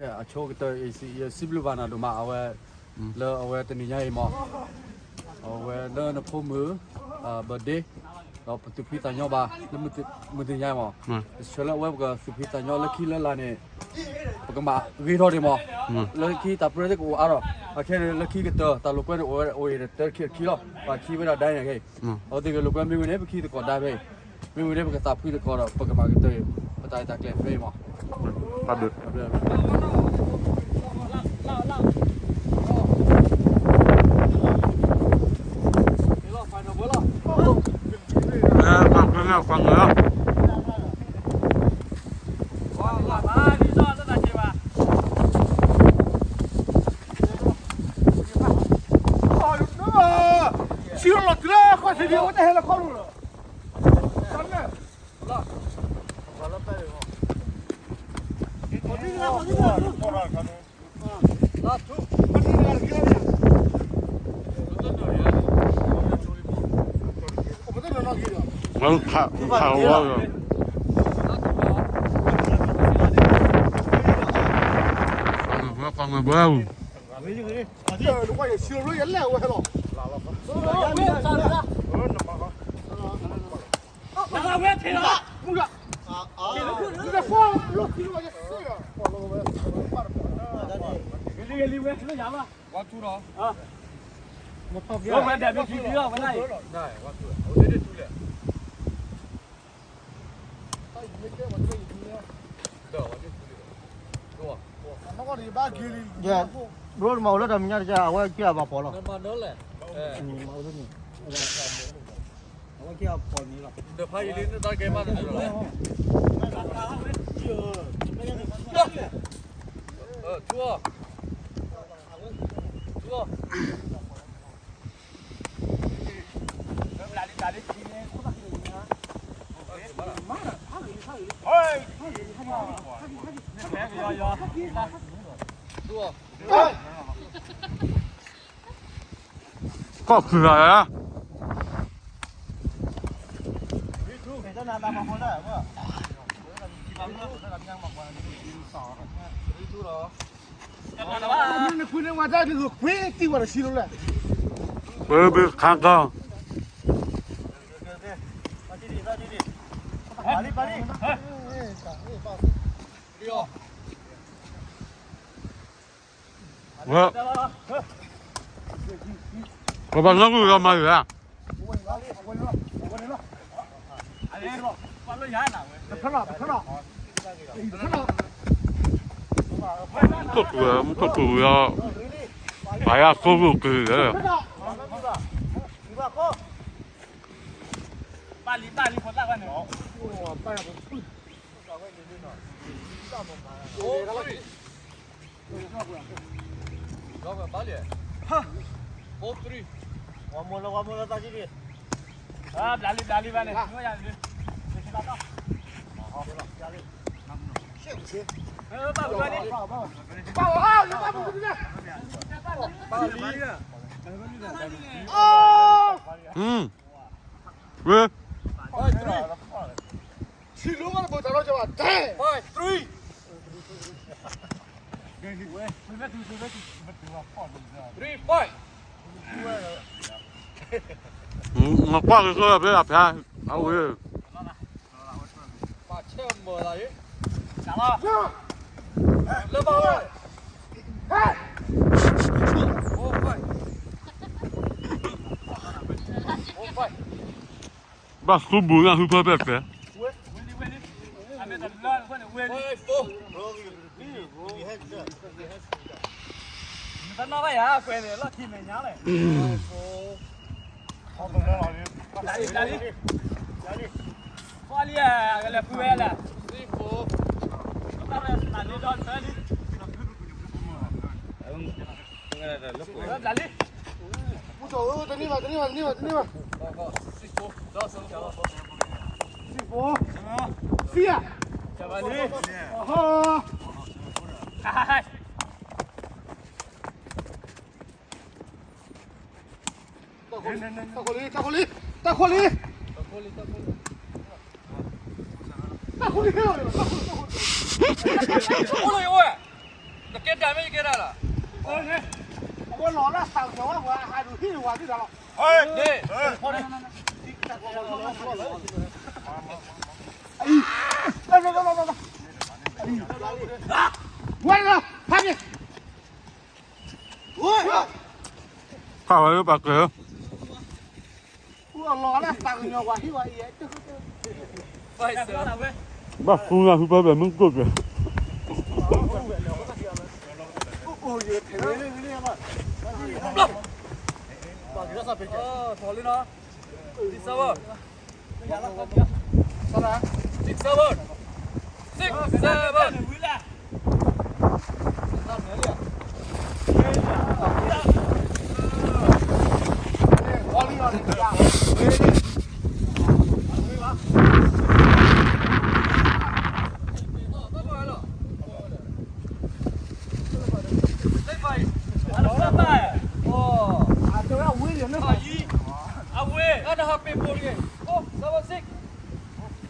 အဆိကတၢၢ် စံးဘျုးဘၣ်နၤဒိၣ်မး အဝဲ လၢအဝဲတနံၤညါအံၤမး အဝဲလၢနဖိမုၣ် birthday ဒီးပသူၣ်ဖှံသးညီဘၣ် လၢမုၢ်တနံၤညါအံၤမး တဆၢလၢအဝဲပကသူၣ်ဖှံသးညီလၢခံလၢလာ်န့ၣ် ပကမၤဂ့ၤထီၣ်ဒံးမး လၢခံတၢ်ပြၢသ့ၣ်ကအိၣ်အါထီၣ် အခဲန့ၣ် လၢခံကတၢၢ် တၢ်လိာ်ကွဲန့ၣ် အိၣ်ဝဲတၢ်ခံခံလီၤ ပှၤခံဝဲဒၣ်ဒါန့ၣ် အဝဲသ့ၣ်ကလိာ်ကွဲမ့ၢ်ဝံၤန့ၣ် ပခံသကိးဒါဖဲအံၤ မ့ၢ်ဝံၤန့ၣ် ပကသးဖှံသကိးဒီး ပကမၤကတၢၢ်အံၤ ပတၢ်အဲၣ်တၢ်ကျဲဖဲအံၤမး bro မၤအိၣ်လၢတၢ်မဲာ်ညါတက့ၢ် အဝဲက့ၤအဘၣ်ဖီလီၤ အဝဲက့ၤအဖီန့ၣ်လီၤ ကီၢ်ခုဂၤဧၢ ပဘၣ်ခါကီ ဝဲ ပဘၣ်နီၢ်ဂုၢ်ဂၤမၤဂ့ၤဧါ မ့ၢ်ထိၣ်တူာ်ဝဲ မ့ၢ်ထိၣ်တူာ်ဝဲအီၤ ပှၤယါသိၣ်လိာ်က့ၤဧၢ ဝဲ Five, three. Three, five. နကွၢ်က့ၤကၢၢ်ဖဲအဖျါ အဝဲ ဘၣ်သူဘူးနၢ်ဟူဖၢဖဲဖဲ တနီၣ်ဘၣ်ယၤ ကွဲန့ၣ် လီၢ်ခံမဲာ်ညါလဲၣ် တၢ်လံ တၢ်လံ ကွၢ်လံ ကလဲၤဖုဝဲလဲၣ် တၢ်လံ ဒီးတၢ်လံ တၢ်လံ တန့ၢ်ဘၣ် တန့ၢ်ဘၣ် တန့ၢ်ဘၣ် တန့ၢ်ဘၣ် စံၣ်ဖိ စံၣ်ယၤ ဟီ တၢ်ခိၣ်လံ တၢ်ခိၣ်လံ တၢ်ခိၣ်လံ တၢ်ခိၣ်လံ တၢ်ခိၣ်လံ တၢ်ခိၣ်လံ တၢ်ခိၣ်လံ တၢ်ခိၣ်လံ တၢ်ခိၣ်လံ ကဲဒၣ်လီၤ. အဝဲလီၤလၢသးကညီၤဝဲ ပှၤဟးဒုးဟံၣ်ဝဲသ့ၣ်တၢ်လီၤ. ဝဲလီၤ ဖးက့ၤ ဖးဝဲလၢပှၤကဲ လီၤလၢသးကညီၤဝဲဟံၣ်ဝဲအံၤ ဘၣ်ဃူနၢ်ဟူပၢ်ပှဲၤမုၢ်ကိၣ်ကဲ အိၣ်ယထဲဝဲလၢလၢဘၣ် ထီၣ်လံနီၤ six seven အဝဲ အဝဲ အဝဲ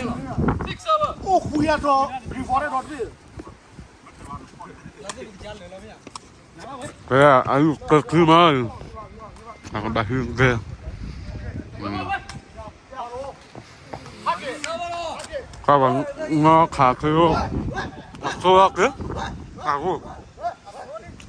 အိၣ်ဃူယၤဒီး ဂ့ၤဖီၣ်ဒီးတဘ့ၣ် ပအယုၢ်ကဲကုမး အကဘၣ်ဟံးကဲ ခါဘၣ်ငီခါက့ၤအိၣ် အခိၣ်အက့ၤ ခါက့ၤ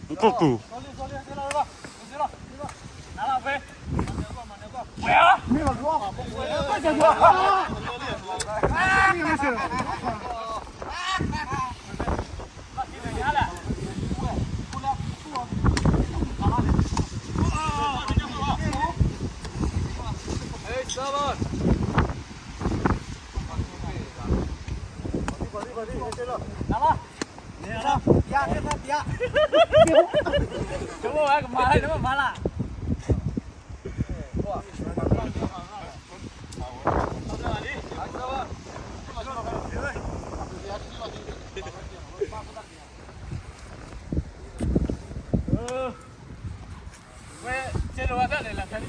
ကိၣ်ကူၣ် ခါခ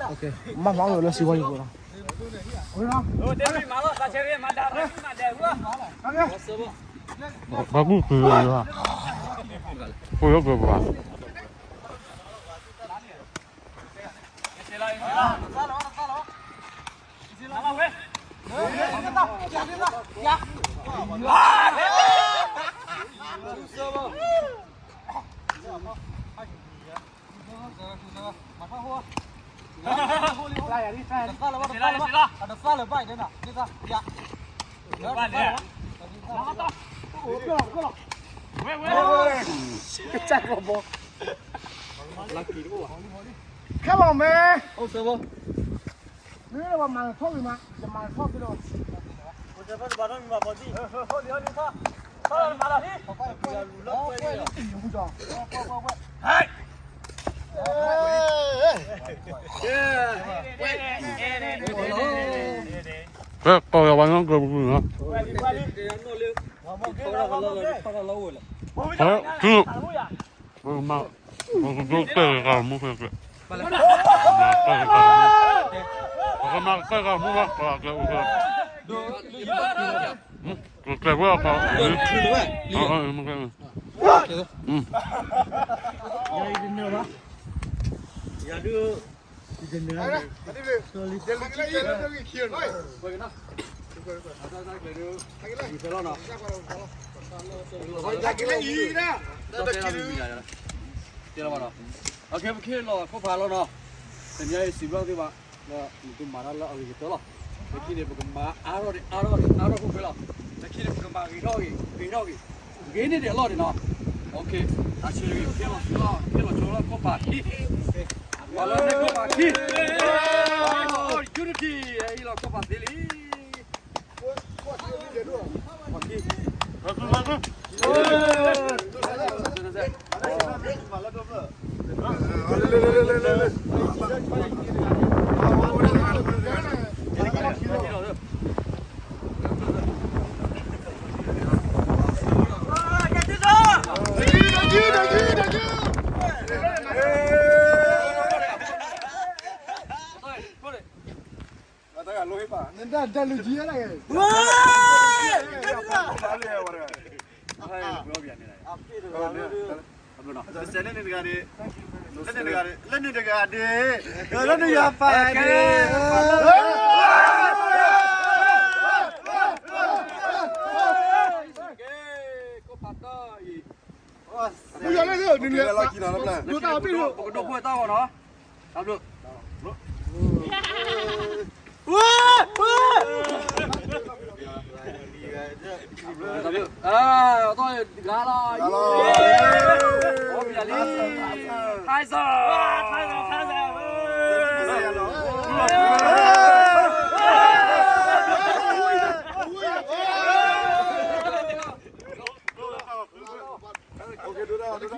ါ မ့ၢ်လၢစံးဝါယံၤပူၤလီၤ. ပှၤကူၣ်ကုၢ်လီၤ, ပှၤကူၣ်လီၤ, ပှၤ ခဲလီၤမဲ, မ့ၢ်ပှၤမၤထီၣ်ဂ့ၤမး, ယမၤထီၣ်က့ၤဒီး ဖဲကိးယၤဝဲနီၢ်ကၢပူၤနီၤ, ဖဲ ပကတဲတဂၤမူ ပကမၤကတၢၢ်တဂၤမူဘၣ် ပှၤကျဲအိၣ်ဖဲ ပကျဲဝဲအီၤ ပခ့လီၤခိၣ်ဖးလီၤနီၤ, တနံၤအံၤစံးဘျုးသ့ၣ်ဘၣ်, ဒီးနကမၤတၢ်လၢအဂ့ၤကတၢၢ်လီၤ, လၢခံန့ၣ် ပကမၤအါထီၣ်န့ၣ် အါထီၣ်န့ၣ် အါထီၣ်ခိၣ်ဖးလီၤ, လၢခံန့ၣ် ပကမၤဂ့ၤထီၣ်ဂ့ၤ ဂ့ၤထီၣ်ဂ့ၤ, ဂ့ၤန့ၢ်ဒံးအလီၢ်န့ၣ်နီၤ, တၢ်ဆၢဂ့ၤ ဟ့ၣ်လီၤဆိလီၤ ဟ့ၣ်လီၤဆိလီၤ ကီၢ်ပၤခံ, ပှၤလၢန့ၢ်ကီၢ်ပၤခံ, unity ဟ့ၣ်လီၤကီၢ်ပၤသ့လံ. တၢ်လူၤကံ တၢ်လူၤကံ လၢန့ၣ်တဂၤန့ၣ်, လၢန့ၣ်တဂၤန့ၣ်, လၢန့ၣ်တဂၤန့ၣ်, လၢန့ၣ်ယၤပာ်န့ၣ်, ကီၢ်ပၤတၢ်အံၤ, ပကဒိၣ်ဖိတၢ်ဂီၤနီၤ, တၢ်ဘျုး တၢ်ဘျုး, တၢ်ဘျုး, တၢ်ဘျုး, တၢ်ဘျုး, တၢ်ဘျုး, တၢ်ဘျုး, တၢ်ဘျုး, တၢ်ဘျုး, တၢ်ဘျုး, တၢ်ဘျုး, တၢ်ဘျုး, တၢ်ဘျုး, တၢ်ဘျုး, တၢ်ဘျုး, တၢ်ဘျုး, တၢ်ဘျုး,